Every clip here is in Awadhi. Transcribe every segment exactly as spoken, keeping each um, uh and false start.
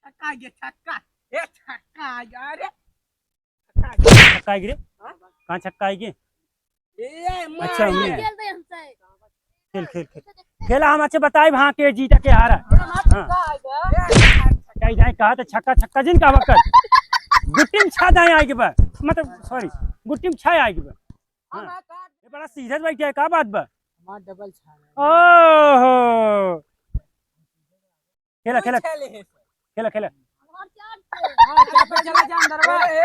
छक्का आ गया, छक्का। ए, छक्का आ गया, अरे। छक्का आ गया। छक्का आइगी रे? हाँ? कहाँ छक्का आइगी? ए, अच्छा, मार। उन्हें। खेल दे हमसे। खेल, खेल, खेल। खेला हम अच्छे बताइब, हाँ, के जीता, के हारा। हाँ। छक्का आ गया। कहीं जाए कहा तो छक्का, छक्का जिन का वक्त। गुट्टी में छा जाए आइगी बा। मतलब, sorry, गुट्टी में छा आइगी बा। हाँ। हाँ, हाँ, काट। ये बड़ा सीरियस बैठे है, का बात बा? हमार डबल छा है। ओहो। खेला, खेला। छा ले है। खेला, खेला। हमार चार छे। हाँ, चार पे चला जा अंदर बा। अरे,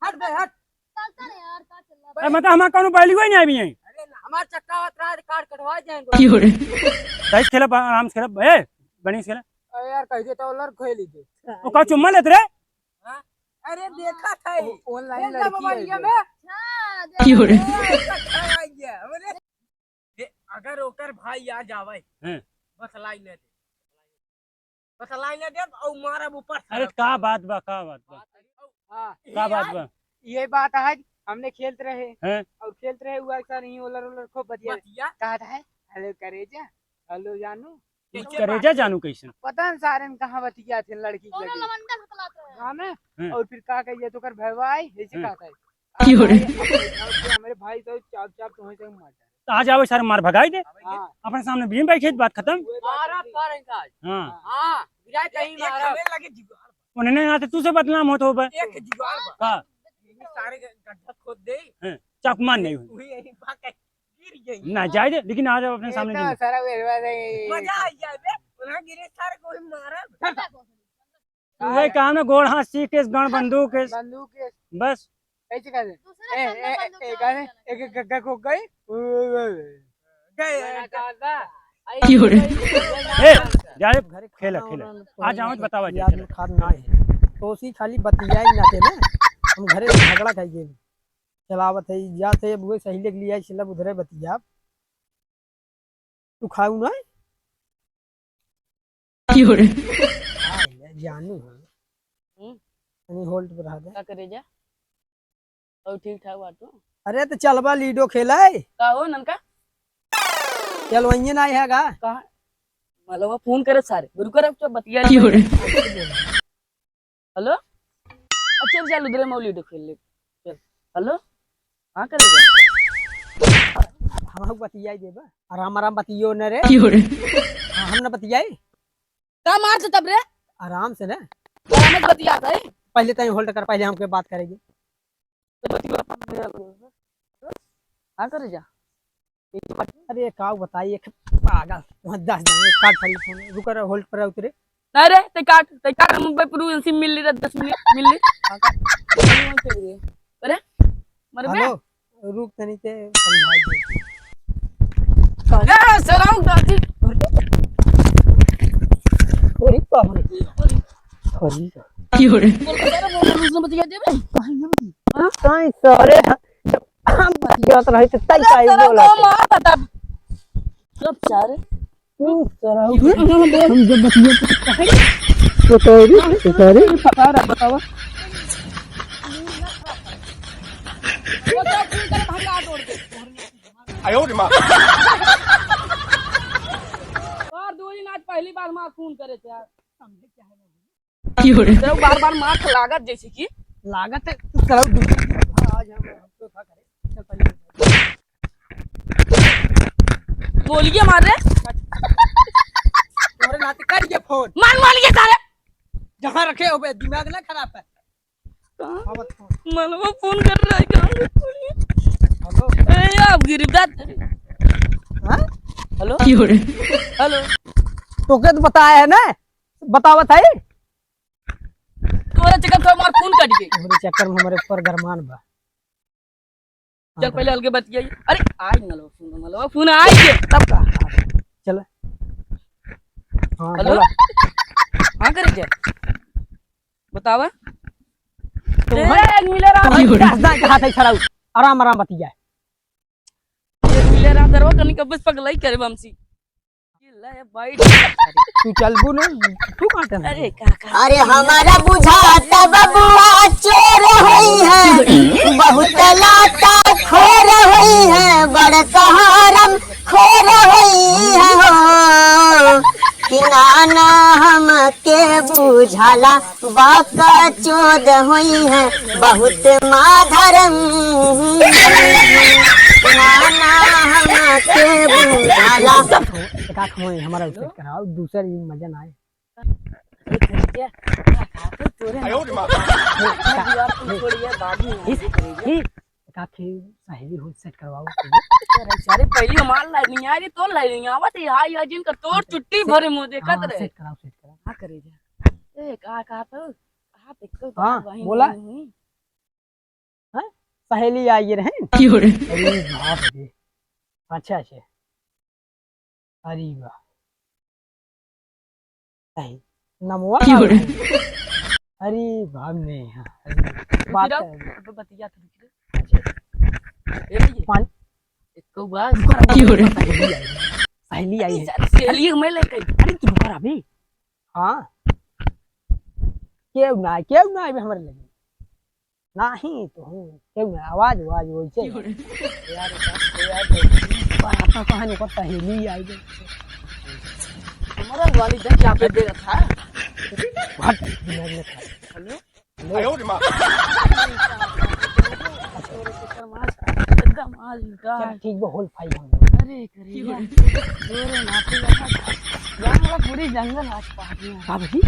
हट बे, हट। चलता नहीं यार, का चल रहा है? अरे, मतलब, हमार कौनो value ही नहीं अभी यहीं। अरे, ना, हमार चक्का होत रहा, card कटवा जाएंगे। क्यों रे? सही से खेला, बा-, आराम से खेला। ए, बढ़िया से खेला। अरे यार, कह दे तो लड़ खेल ही दे। वो का चुम्मा लेत रे? हाँ? अरे, देखा था ही। वो online ये लड़की है मोबाइल ये। में। हाँ, क्यों रे? देखा था। अरे, अगर ओकर भाई आ जावे, हैं। बतलाई न दे। बतलाई न दे, और मारब ऊपर से। अरे, का बात बा, का बात बा? हाँ। का बात बा? ये बात आज हमने खेलत रहे। हैं? और खेलत रहे, हुआ सर, यहीं ओलर ओलर खूब बतिया। बतिया। कहा था, "हेलो करेजा, हेलो जानू।" कैसे करेजा बात? जानू कैसे? पता न सारे ने कहाँ बतिया थे लड़की के कौनो लगे। लवंडा हकलात रहे। हाँ ना? हैं। और फिर का कहिए तो कर भैया आई, ऐसे हैं। कहा था। क्यों रे? हमारे भाई तो चाप चाप तो वहीं से मार डाले। तो आ जाओ सर, मार भगाई दे। हाँ। अपने सामने बीम बैठे, बात खत्म। मारा करेंगे आज। हाँ। हाँ, गिराए कहीं एक मारा। हमें लगे जुगाड़। उन्हें ना आते, तू से बदनाम होत हो बे। एक जुगाड़ बा। हाँ। ये सारे ग-, गड्ढा खोद दे। हैं, चाकू मार नहीं हुई। वही यहीं भाग के गिर गई। ना जाए दे, लेकिन आ जाओ अपने सामने एकदम जुगाड़। सारा वेरवा दे। मजा आ जाए बे। उन्हें गिरे सारे को ही मारा। वही काम ना, गोड़ हाथ सीख के, गण बंदूक के। बंदूक के। बस। कैसे कहते? दूसरे ए, ए, ए, ए, कहते, एक गड्ढा खोद गई। गए। क्यों रे? ए, जा रे, खेला, खेला। आ जाओ, बतावा, याद खेला। में खाद ना है। तो उसी खाली बतिया ही ना थे ना। हम घरे झगड़ा खाई गए। चलावत है, जाते अब वही सही लेके लिया, चलब उधरे बतिया। तू खाऊ ना? क्यों रे? हाँ, ले जानू है। हम्म। तनी hold पर रह दे। का करे जा? और ठीक ठाक बाटू? अरे तो चलबा लूडो खेले। का हो ननका? चल वहीं ना है गा। कहाँ? मलवा फोन करे सारे। रुको रे, तो बतिया क्यों रे? हेलो? अच्छा, चल उधरे मौली तो खेल ले। चल। हेलो? हाँ, कर ले। हम बतियाई देबा। आराम, आराम बतियो न रे। क्यों रे? हाँ, हम ना बतियाई। का मार से तब रे? आराम से ना। आराम से बतिया था, ए? पहले तय hold कर, पहले हमके बात करेगी। तो बतिया। हाँ, कर जा। अरे, का बताई, एक पागल, वहाँ दस जने काट खाली फोन, रुक रहा, hold पर रहा, उतरे। ना रे, ते काट, ते काट, हम पे पूरी एनसी मिल ली रे, दस मिनट मिल ली। अरे, मर बे। हेलो, रुक तनी ते समझाई दे। अरे, सराउ गाती। अरे, बाप रे। अरे। अरे। की हो रे? बोल, अरे, बोल, बोल, उसने बतिया दे बे। हाँ? काहे सारे हम बतियात रहे तो तई अरे, काहे सराउ बोला? मार बता। सब सारे। तू सराउ हम जब बतिया तो कहे, तो कहे, तो कहे। पता रहा, बतावा। आयो रे माँ। और दो दिन आज पहली बार मार खून करे थे यार। की हो रे? तेरा बार बार मार लागत जैसे कि लागत है, तू सराउ दू। आज हम, हम तो था करे। चल पहले। गोलियां मार रे। तुम्हारे नाते कट गया फोन। मार, मार ये सारे। जहाँ रखे हो बे, दिमाग ना खराब है। कहाँ? हाँ, बस फोन। मनवा फोन कर रहा है, कहाँ है? हेलो। ए, आप गिरफ्तार। हाँ? हेलो। की हो रे? हेलो। तोके तो बताया है ना, बतावत है। तोरे चक्कर में हमार फोन कट गई। हमरे चक्कर में हमारे ऊपर गरमान बा। चल, पहले अलगे बतियाई। अरे, आई मलवा फोन, मलवा फोन आई के, तब का? चल। हाँ, हेलो? बोला। हाँ, करे जा। बतावा। तो ए, हम, एक मिले रहा। तो हम दस दाई के हाथ है छड़ाऊ। आराम, आराम बतिया। एक मिले रहा, दरवा कनी कब्बे से पगलाई करे बमसी। ले भाई। तू चलबू ना, तू कहाँ चल? अरे काका। अरे हमारा बुझाता बबुआ चोर होई है, बहुत लाता खोर होई है, बड़ कहारम खोर होई है हो। कि नाना हमके बुझाला, बाका चोद होई है बहुत माधरम। नाना हमके बुझाला। एकाक होई, हमारा उसे कराओ, दूसर ई मजा ना आए। ए, खरीदे, का खाते तोरे आयो रे माँ। दीवार को छोड़िए, बाद में इस, ये काकी सहेली हो, सेट करवाओ। अरे, अरे, पहली हमार लाइन नहीं आ रही, तो लाइन नहीं आवत है। हाय, हाय, जिनका तोर चुट्टी भरे मुँह देखत हाँ, रहे। सेट कराओ, सेट कराओ। का करे जा? ए, का, का तो? आप एक तो हाँ, बहिन बोला। नहीं हुई। हाँ? सहेली आई रहे। क्यों रे? अरे बाप रे। अच्छा, अच्छा। अरे वाह। सही। नमवा क्यों का रे? भाई? अरे बाप ने, हाँ, अरे बात रुक कर। अब बतिया तो रुक रे। अच्छा। ए भैया। पान-, एक को बात। रुको, रुको, क्यों रे? सहेली आई है। सहेली आई है। अरे सहेली मैं लेके। अरे तू रुको अभी। हाँ। केहू ना, केहू ना आवे हमारे लगे। नाही तो हूँ, केहू ना, आवाज, आवाज वैसे। क्यों रे? यार, यार, बात तो कहानी को सहेली आई गई। हमारा वाली देख क्या पे दे रहा था। हट, दिमाग में खा। हेलो? हेलो? आयो रे माँ। एकदम आज का। चल, ठीक बा, होल फाइल हम। अरे, करेजा। जोरे नाते यहाँ, यहाँ पूरी जंगल आज पहुँच गया। का भाई?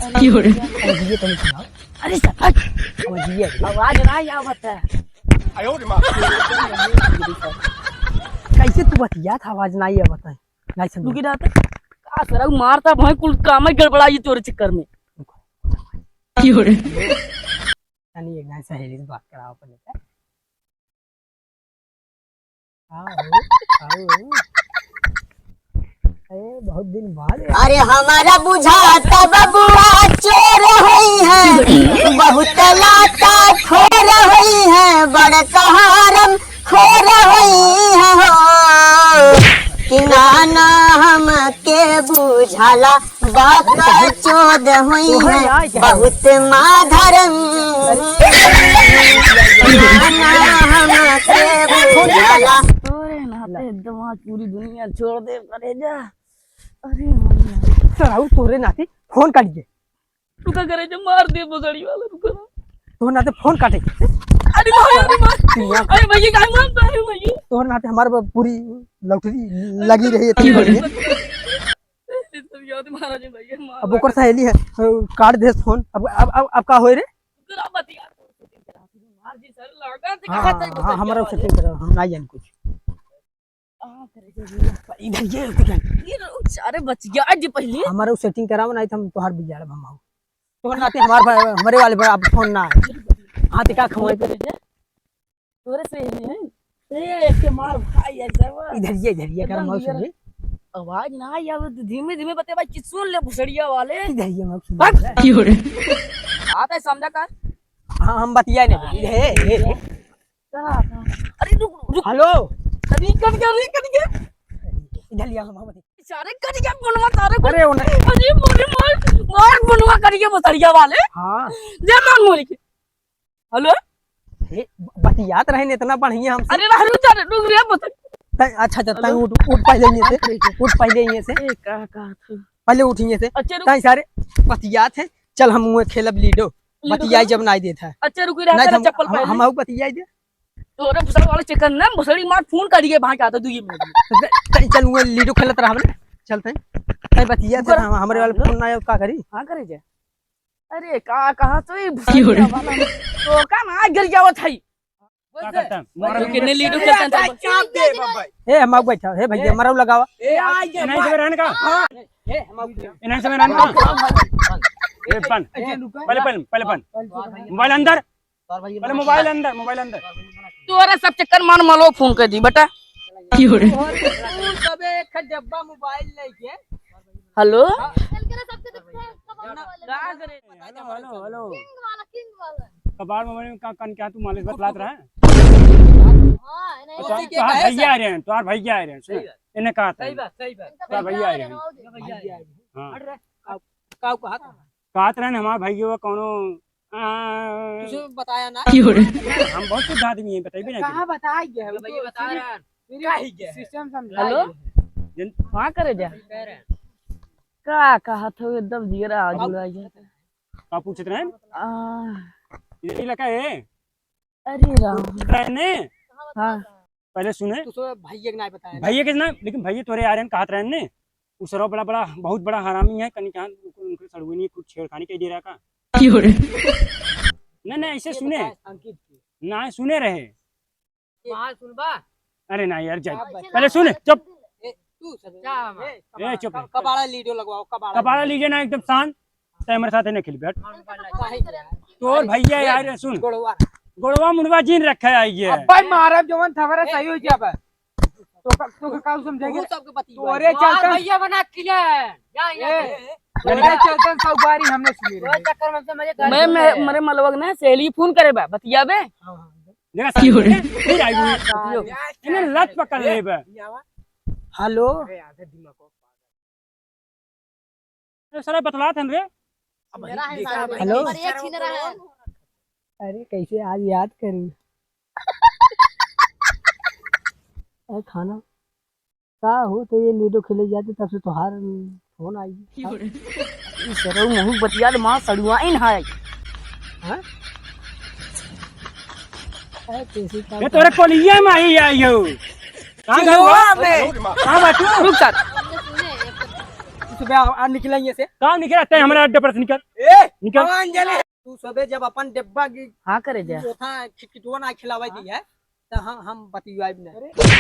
अरे, क्यों रे? अरे, ये तो नहीं सुना। अरे सर, हट। अब ये आवाज ना आवत है। आयो रे माँ। कैसे तू बतिया था, आवाज ना आवत है? नहीं समझ। रुकी रहते। का सर, अब मारता भाई, कुल काम ही गड़बड़ा ये तोरे चक्कर में। क्यों रे? तनी एक ना सहेली से बात कराओ अपने का। आओ, आओ। अरे, बहुत दिन बाद यार। अरे, हमारा बुझाता बबुआ चोर होई है, बहुत लाता खोर होई है, बड़ कहारम खोर होई है हो। कि नाना हमके बुझाला, बाका चोद हुई है, बहुत माधरम। नाना हमके बुझाला। तोरे नाते एकदम आज पूरी दुनिया छोड़ दे, करेजा। अरे मम्मी। सर, आऊ तोरे नाते फोन काट दे। रुका करेजा, मार दे भोसड़ी वाला, रुका। तोरे नाते फोन काटे। अरे मार, अरे मार। अरे भैया, काय मारता है भैया? तोरे नाते हमारे पूरी लॉटरी लगी रही है। अरे, अरे, अरे, याद महाराज भैया, मार अब ओकर सहेली है, अ, काट दे फोन। अब, अब, अब, अब का होए रे? ओकरा बतिया, मार जी सर, लगा से हाँ, कहा था, हाँ, हमारा सेटिंग करा, हम ना जान कुछ। आ, करे जे भैया। इधर ये, इधर। ये रो, अरे बच गया जी पहले। हमारा सेटिंग कराओ, नहीं तो हम तोहार बिगाड़ हम आओ। तोहर नाते हमार भाई, हमरे वाले पर आप फोन ना आए। हाँ, ते का खवाए पे? तोरे से ही है। ए, एक के मार भाई, ऐसा हुआ। इधर ये, इधर ये, कर एकदम माउस इधर। आवाज ना आई, अब धीमे धीमे बते भाई, कि सुन ले भुसड़िया वाले। इधर ये माउस सुन भाग। ले। क्यों रे? आता है समझा का? हाँ, हम बतिया नहीं। ए, ए, ए। का, का? अरे रुक, रुक। हेलो। अरे कट गया, अरे कट गया। इधर लिया हम, हम। सारे कट गया फोनवा, सारे को। अरे उन्हें अरे मोरे मार, मार फोनवा कट गया भुसड़िया वाले। हाँ। दे मार मोरी के। हेलो। हे, बतियात रहे न इतना बढ़िया हमसे। अरे रह, रुक जा रे, रुक रे, बता। तै, अच्छा, अच्छा, तै हेलो। उठ, उठ पहले ये से, उठ पहले ये से। ए, का, का, का? पहले उठ ये से। अच्छा, रुक। तै सारे बतियात है, चल हम मुँह खेलब लूडो। लूडो बतियाई खेलब? जब नाई देत है। अच्छा, रुक, रहा नहीं, तेरा हम, चप्पल हम, पहले। हम आऊ बतियाई दे। तोरे भुसड़ी वाले चक्कर ना, भुसड़ी मार फोन करिए, भाग आता दुई मिनट में। तै, तै चल मुँह लूडो खेलत रहा हमने। चलते हैं। तै बतियात है, रुक, हम, हमरे वाले हेलो। फोन ना आयो, का करी? हाँ, करे जा। अरे का, कहाँ तो ये क्यों रे? भुसड़िया वाला तो का ना गिर जावत है। का करता है? बोल दे। किन्ने लूडो खेलता है? चाप दे बाबा। ए, हम आऊ बैठा। हे भैया, ए। मरऊ लगावा। ए, आ गया। इन्हें से रहने का? हाँ। ए, हम आऊ बैठा। इन्हें से रहने का? ए, बन। ए, रुको। पहले, पहले, पहले बन। मोबाइल अंदर। पहले मोबाइल अंदर, मोबाइल अंदर। तोरे सब चक्कर मान मलो फोन कर दी बेटा। क्यों रे? और तू सबे एक डब्बा मोबाइल लेके। हेलो। हाँ। का करे? हेलो, हेलो, हेलो। किंग वाला, किंग वाला। कबाड़ मोबाइल में का, कन क्या तू मालिश बतलात रहा है? हाँ, नहीं। तो, तो, तो भैया आ रहे हैं, तो भैया आ रहे हैं, सुन। सही बात। इन्हें कहा था। सही बात, सही बात। तो भैया आ रहे हैं। भैया आ रहे हैं। हाँ। हट रे। का, का कहा था? कहत रहन हमार भैया कौनो, आ, तुझे बताया ना? क्यों रे? हम बहुत शुद्ध आदमी हैं, बताइए ना कहाँ कि बताया गया है? भैया बता रहे हैं। मेरे का ही गया है? सिस्टम समझा हेलो? गया है। जिन हाँ करे जा। कह रहे हैं। का कहत हो, एकदम जियरा आज का जुड़ा गया। का पूछत रहे? आ। ये इलाका है? अरे राम। पूछत रहे ने? हाँ। पहले सुने। तू सो भैया के नाम बताया ना। भैया के नाम, लेकिन भैया तोरे आ रहे हैं, कहत रहे ने। उ सरवा बड़ा, बड़ा, बहुत बड़ा हरामी है, कनी कहाँ उनके सड़ुए नहीं कुछ छेड़खानी कह दे रहा का? क्यों रे? नहीं, नहीं, ऐसे ये सुने। बताया अंकित की। ना, सुने रहे। बात सुनबा? अरे ना यार, जा। आप बता। पहले सुन, चुप। ए, तू सब, जा, ए, ए, चुप। कबाड़ा लीडो लगवाओ, कबाड़ा कबाड़ा लीडो। लीजिए ना, एकदम शांत। तै हमरे साथ नहीं खेल, बैठ। हम कबाड़ा लीडो। तोर भैया ए, यार, सुन। गोड़वा। गोड़वा मुड़वा जीन रखे आई है। अब्बे मारब जवन थवरे सही हो जाबे। तो का, तो का, का समझेंगे? तू सबके पति तोरे बाई। चलते भैया बना किले। जा, जा। ए, तोरे चलते सब गाड़ी हमने सुनी रहे। चक्कर में से मुझे मैं, मैं, मेरे मलवक ना सहेली फोन करे बा, बतियाबे। हाँ, हाँ। देखा, क्यों रे? फिर आई हुई। क्यों? इन्हें लत पकड़ ले बे। हेलो। अरे, आधे दिमाग को ए, साला बतलात हन रे। अब हेलो। अरे, कैसे आज याद करी? ए, खाना का हो, तो ये लूडो खेले जाते, तब से तोहार फोन आई। ई सरऊ महू बतिया ले, माँ सड़ुआइन है। हाँ? अरे, कैसे का ये तोरे कोलिया में आई, आई हो। कहाँ गए हो? बे। कहाँ बाटू? रुक सर। तू सुबह आ, आ निकलेंगे से। कहाँ निकल? आते हैं हमारे अड्डे पर से निकल। ए, निकल। कहाँ अंजलि? तू सबे जब अपन डिब्बा की हाँ करे जा। लोथा खिटखिटुआ ना खिलावे दी है, तो हम, हम बतियाब ना।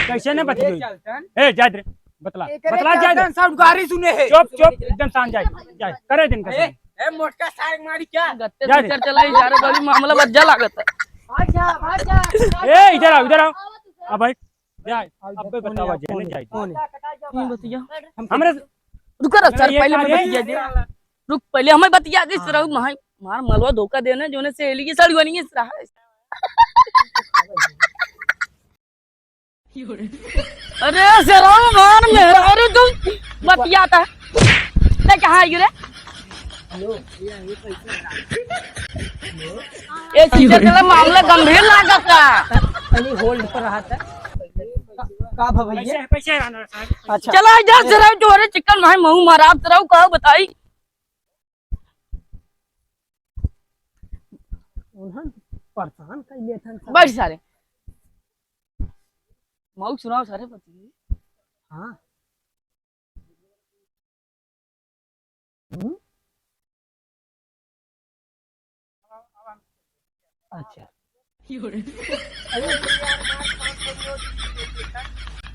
कैसे ना बतियाई? चलतन। ए, जा दे, बतला, एक रे बतला, जा दे। चलतन, सब गारी सुने है। चुप, चुप, एकदम शांत, जा, जा, करे दिन का ए, शांत। ए, मोटका सारे मारी क्या? गत्ते जा दे। चलाई जा रे, बड़ी मामला बज्जा लागत है। भाग जा, भाग जा। ए, इधर आओ, इधर आओ। अब भाई, जा, अब अबे बतावा, फोन जाने है, जाए। फोन है। नहीं बतिया। हमरे रुको ना सर, ये पहले कहा हमें जाए? बतिया दे। रुक, पहले हमें बतिया दे, हाँ। सरऊ, मार, मार मलवा धोखा देने, जोने से एली की साड़ी बनी है, सर। अरे सरऊ, मार मेहरारू तू बतियाता। ते कहाँ आई रे? हेलो, ये, ये कैसे है? हेलो। ए, चीजें तेरा मामला गंभीर लागता। तनी होल्ड पर रहा था। का, का भा भैया? कैसे, कैसे रहना है साहब? अच्छा। चला इधर सरऊ, तोरे चिकन भाई महू मारा, सरऊ का बताई? उन्हन परेशान कर लेथन सारे। बैठ सारे। मऊ सुनाओ सारे पति। हाँ। हम्म? अच्छा।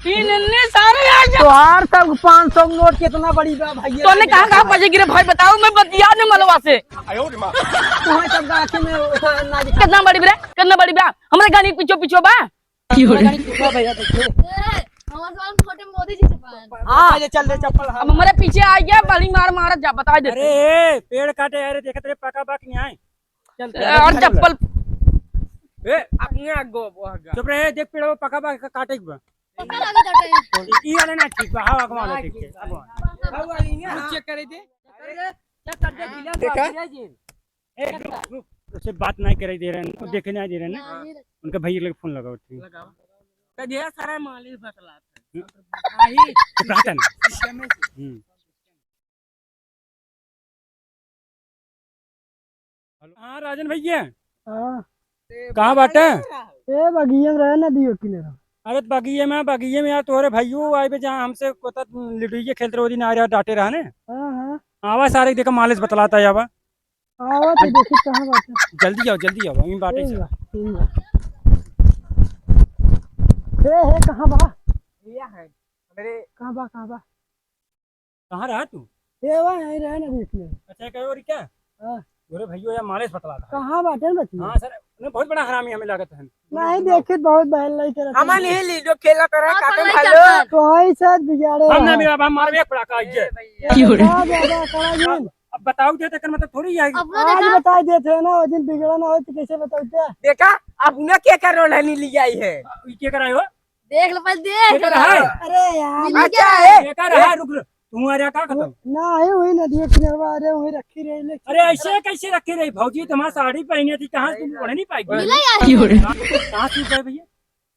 तीन इन्ने सारे आ जा। तोहार सब पाँच सौ नोट कितना बड़ी बा भैया? तोने कहाँ, कहाँ पैसे गिरे भाई, बताओ, मैं बतिया ने मलवा से। तोहार सब गाछी में उठा ना दिखा। कितना बड़ी बे? कितना बड़ी बा? हमरे गाड़ी पीछो पीछो बा। की हो रे? गाड़ी पीछो भैया, देखिए। ए, हमारे साथ छोटे मोदी जी से बात। हाँ। पहले चल रे चप्पल, हाँ। अब हमारे पीछे आ गया, बड़ी मार मारत जा, बता दे। अरे, ए, पेड़ काटे, अरे, देखत रे, पका बा कि नहीं आए? चल, ए, और चप्पल। ए, अपने आगो, वो आगे। चुप रहे, देख, पेड़ वो पका बा, का-, काटे के बा। पका लगा काटे। ई वाला ना ठीक बा, हाँ, अगवा वाला ठीक है, अगवा। हाँ, वो वाली ना। हम चेक करे थे। चेक कर दे, हाँ। बिना देखा? बात किया जी। ए, रुक, रुक, उससे बात नहीं करे दे रहे हैं, देखे नहीं दे रहे हैं। ना, नहीं रहे। उनका भैया के लगे फोन लगाओ, ठीक। लगाओ। तो ढेर सारा मालिश बतलात है। हम्म। आई। चुप रहता ना। हम्म। हेलो, हाँ, राजन भैया। हाँ। कहाँ बाटे? ए, बगिया में रहे, नदी के किनारा। अरे, तो बगिये में, बगिये में यार, तोहरे भइयो आइबे, जहाँ हमसे कोता लिडुइये खेलत रहे, ओ दिन आ रहा, डांटे रहा ने। हाँ, हाँ। आवा सारे, देखा, मालिश बतलाता है, आवा। आवा तो देखी, कहाँ बाटे? जल्दी आओ, जल्दी आओ, यहीं बाटे ठीक से। बा, ठीक बा। हे, हे, कहाँ बा? ये है। अरे। कहाँ बा, कहाँ बा? कहाँ रहा तू? ए, वहाँ यहीं रहे ना बीच में। अच्छा, कहो और क्या? हाँ। तोरे भइयो या मालिश बतला था। कहाँ बाटे न बतिया? हाँ सर, नहीं, बहुत बड़ा हरामी हमें लागत है। नहीं, देखित बहुत बहन लाई करत हमें है। नहीं लीडो खेला करे, हाँ, काटन पढ़ाई भालो। करता है। तो आई शायद बिगाड़े हम ना रहा। मेरा बाप मार एक पड़ाका आइए। ए, भैया। का ज्यादा कड़ा जीन? अब बताओ दे, तेकर मतलब थोड़ी है। अपना आज देखा? बता देते हैं ना, वो दिन बिगड़ा ना हो तो कैसे बताते? देखा, अब उन्हें के कर रोल है, नहीं लिया ही है। ये क्या कराए हो? देख लो, पहले देख केकर लो। है? अरे यार। मिल अच्छा गया। है। केकर है? रुक, रुक। तू आ रहा का खत्म? ना है, वही नदिया किनारवा, अरे वही रखी रही, लेकिन अरे ऐसे कैसे रखी रही? भौजी तुम्हारा साड़ी पहने थी, कहाँ से तुम ओढ़नी पाएगी? मिला यार। कहाँ से पाए भैया?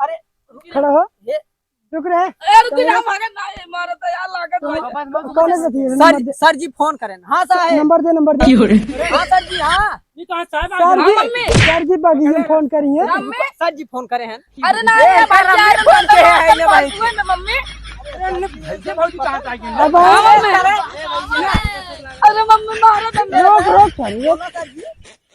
अरे, रुक खड़ा हो। ये रुक रे। ए, रुक जा, कौन है? भागे ना, ये मारत है यार, लागत तो भाई। कौन है साथी? सर, नंबर दे। सर जी फोन करें। हाँ, सर है। नंबर दे, नंबर दे। क्यों रे? हाँ, सर जी, हाँ। ये कहाँ साहब आ सर गए? जी, हाँ, मम्मी। सर जी बगी फोन करी है। मम्मी। सर जी फोन करे हैं। अरे ना, ए, ये भाई, सर, यार, मम्मी फोन किए हैं, ले भाई। मम्मी। अरे, ले, भौजी, भौजी कहाँ से आ गई? अब हाँ, मम्मी। अरे, मम्मी, मारो तुम। रोक, रोक, सर, रोक।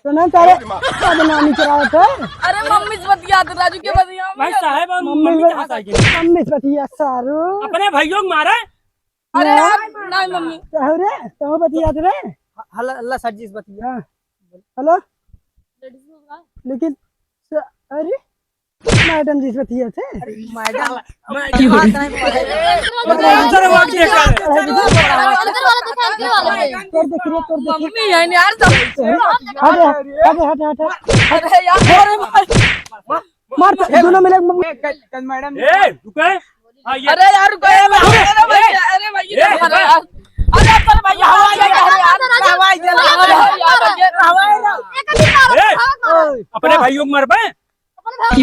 सुना तारे बदनामी करावत है। अरे मम्मी से बतियात राजू के बतिया भाई में। साहब और मम्मी मम्मी बत-, कहाँ से आ गई? मम्मी से बतिया सारू। अपने भाइयों को मारा? अरे हाँ। यार, नहीं मम्मी। चाहो रे, तो बतियात रे। हल्ला, हल्ला सर जी से बतिया। हाँ। हेलो। लेकिन स-, अरे मैडम जी से बतिया थे। अरे मैडम, मैडम बात नहीं पढ़े। अंदर वाक देखा है। अंदर वाला दिखा, अंदर वाला दिखा। तोर देख रे, तोर देख। मम्मी है यार, सब। हट, हट, हट, हट, हट। अरे यार, अरे भाई। मार तो, दोनों मिले। ए, क-, क-, मैडम। ए, रुके। हाँ, ये। अरे यार, रुको, ए, भाई, अरे भाई, ए, अरे भाई, ये ए, तो मारा यार। अरे पर भाई, हवाई जहाज, अरे यार, हवाई जहाज, अरे यार, हवाई जहाज। ए, अपने भाइयों को मारबे? ए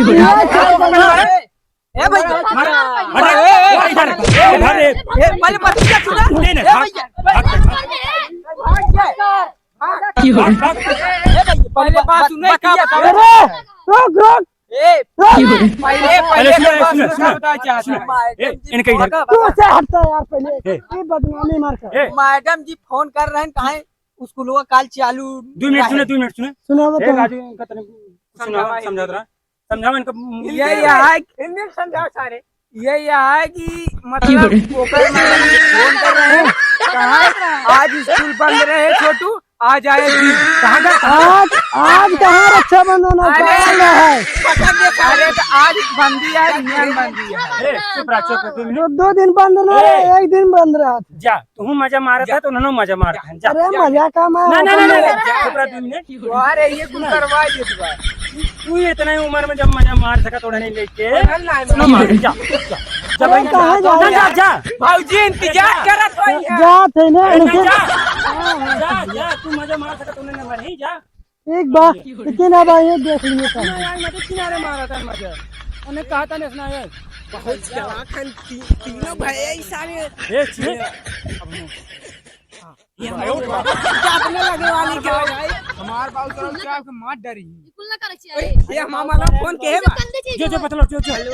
भाई, मार। अरे, ए, ए, ए, इधर, इधर, ए, पहले बतिया सुना। नहीं, नहीं, ए भाग, भैया, भाग, भाग, भाग, भाग। भाग, भाग। ए भाई, पहले बात सुने, का बतिया बताओ? अरे, रुक, रुक। ए, रुक। पहले, पहले पहले सुनो, बात सुनो, सुनो, सुनो, का बताओ, चाहता सुनो। है। ए, इनके इधर। तू से हटता यार पहले। ए। ये बदनामी मार कर। ए। मैडम जी फोन कर रहे हैं, कहाँ है? स्कूलवा काल चालू दो मिनट रहे। सुने, दो मिनट सुने। सुनाओ ए, तो। राजू, इनका तने समझावा, समझावा, समझावा। समझावा इनका, ये, ये है कि हिंदी में समझाओ सारे। ये, ये है कि मतलब ओकर मैडम जी फोन कर रहे हैं, कहाँ आज स्कूल बंद रहे छोटू, आज आए जी। कहाँ का? आज, आज कहाँ रक्षाबंधन है? अरे, कहाँ है? पता नहीं, अरे तो आज बंदी है, दुनिया में बंदी है। ए, चुप रह, चुप रह, दो मिनट। दो, दो दिन बंद ना ए। रहे, एक दिन बंद रहा। जा, तू मजा मारत जा। है तो उन्होंने मजा मारत है, जा। अरे, जा। मजा का मार ना, ना, ना, ना, ना, जा। चुप रह, दो मिनट। अरे, ये कुल करवा देत बा। तू इतना ही उम्र में जब मजा मार सका तो नहीं लेके। ना, ना, ना। ना मार, जा, जा। जा अरे, भाई, कहाँ जा, जा, जा, जा, जा। जा। भौजी इंतजार करत होई है। जा, थे ना, अरे, ना, लेकिन जा। जा, जा, तू मजा मार सका तो नहीं मार, ही जा। एक बार, लेकिन अब आइए, देख लिए तो। ना यार, मैं तो किनारे मारा था मजा। उन्हें कहा था ना, सुना ये। बहुत चालाक हैं ती-, तीनों भाई, ये सारे। ए, छे। ये हमारे बाप। अपने लगे वाली क्या भाई? हमार बाबू तो क्या आपके मार डरी। बिल्कुल ना करे चाहिए। ये हमारा फोन के है बा? जो, जो, बतलो, जो, जो। हेलो।